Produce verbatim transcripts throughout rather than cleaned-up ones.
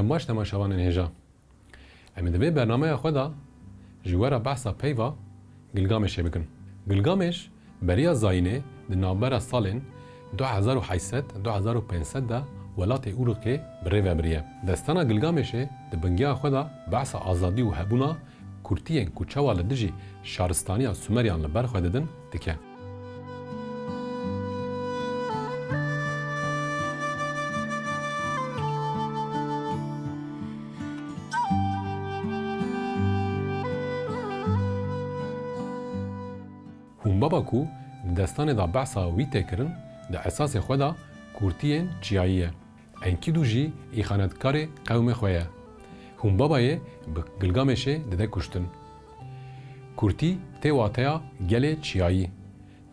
Baş temaşevanên hêja. Em ê di vê bernameya xwe de ji we re behsa peyva Gilgamêşê bikin. Gilgamêş beriya zayînê di navbera salên du hezar û heyt sed, du hezar û pênc sed de welatê Urûqê bi rê ve biriye. Destana Gilgamêşê di bingeha xwe de behsa azadî û hebûna Kurtiyên ku çawa li dijî şaristaniya Sumeriyan li ber xwe didin, dike. Humbaba ku di destanê de behsa wî tê kirin, di esasê xwe de Kurtiyên Çiyayî ye. Enkîdû jî îxanetkarê qewmê xwe ye. Hûnbabayê bi Gilgamêşê dide kuştin. Kurtî tê wateya gelê çiyayî.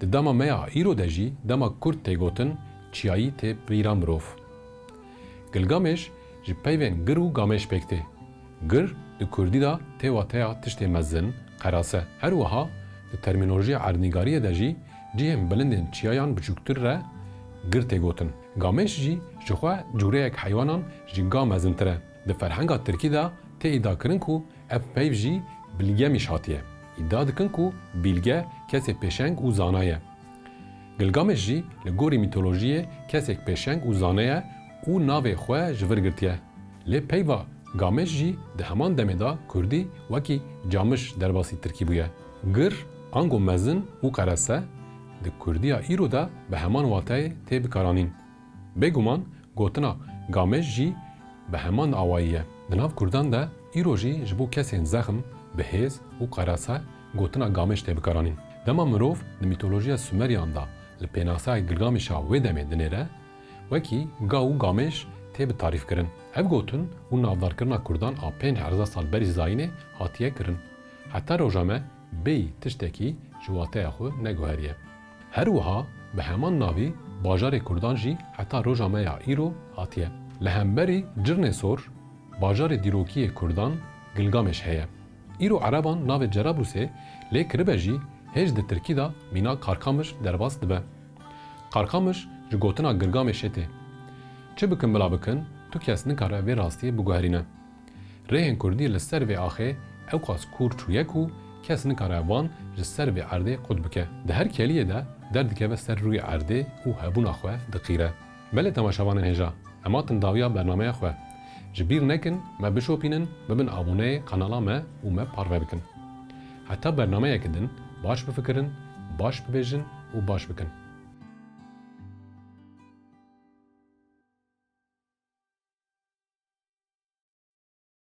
Di dema me ya îro de jî dema kurd tê gotin, çiyayî tê bîra mirov. Gilgamêş ji peyvên gir û gamêş pêk tê. Gir di kurdî de tê wateya tiştê mezin, qerase. Her wiha di termînolojiya erdnîgariyê de jî cihên bilindên çiyayan biçûktir re gir tê gotin. Gamêş jî ji xwe cûreyek heywanan ji ga mezintir e. Di ferhenga tirkî de tê îdiakirin ku ev peyv jî Bilgemîş hatiye. Îdia dikin ku Bîlge kesê pêşeng û zana ye. Gilgamêş jî li gorî mîtolojiyê kesek pêşeng û zane ye û navê xwe ji vir girtiye. Lê peyva Gamêş jî di heman demê de kurdî wekî Camiş derbasî tirkî bûye. Gir, ango mezin û qerese, di kurdiya îro de bi heman wateyê tê bikaranîn. Bêguman gotina Gamêş jî bi heman awayî ye. Di nav kurdan de îro jî ji bo kesên zexm, bi hêz û qerese gotina Gamêş tê bikaranîn. Dema mirov di mîtolojiya Sumeriyan de li pênaseyê Gilgamêşa wê demê dinêre, wekî ga û gamêş tê bi tarîfkirin. Ev gotin û navdarkirina kurdan a pênc hezar sal berî zayînê hatiye kirin. Heta roja me bêyî tiştekî ji wateya xwe neguheriye. Her wiha bi heman navî bajarê kurdan jî heta roja me ya îro hatiye. Li hemberî Cirnê Sor, bajarê dîrokî yê kurdan Gilgamêş heye. Îro ereban navê Cerablûsê lê kiribe jî hêj di tirkî de mîna Karkamiş derbas dibe. Karkamiş ji gotina Gilgamêşê tê. Çi bikin bila bikin, tu kes nikare vê rastiyê biguherîne. Rêhên kurdî li ser vê axê ewqas kûr çûye ku kes nikare wan ji ser vê erdê qut bike. Di her keliyê de derdikeve ser rûyê erdê û hebûna xwe diqîre. Belê temaşevanên hêja, em hatin dawiya bernameya xwe. Ji bîr nekin, me bişopînin, bibin aboneyê kanala me û me parve bikin. Heta bernameyeke din, baş bifikirin, baş bibêjin û baş bikin.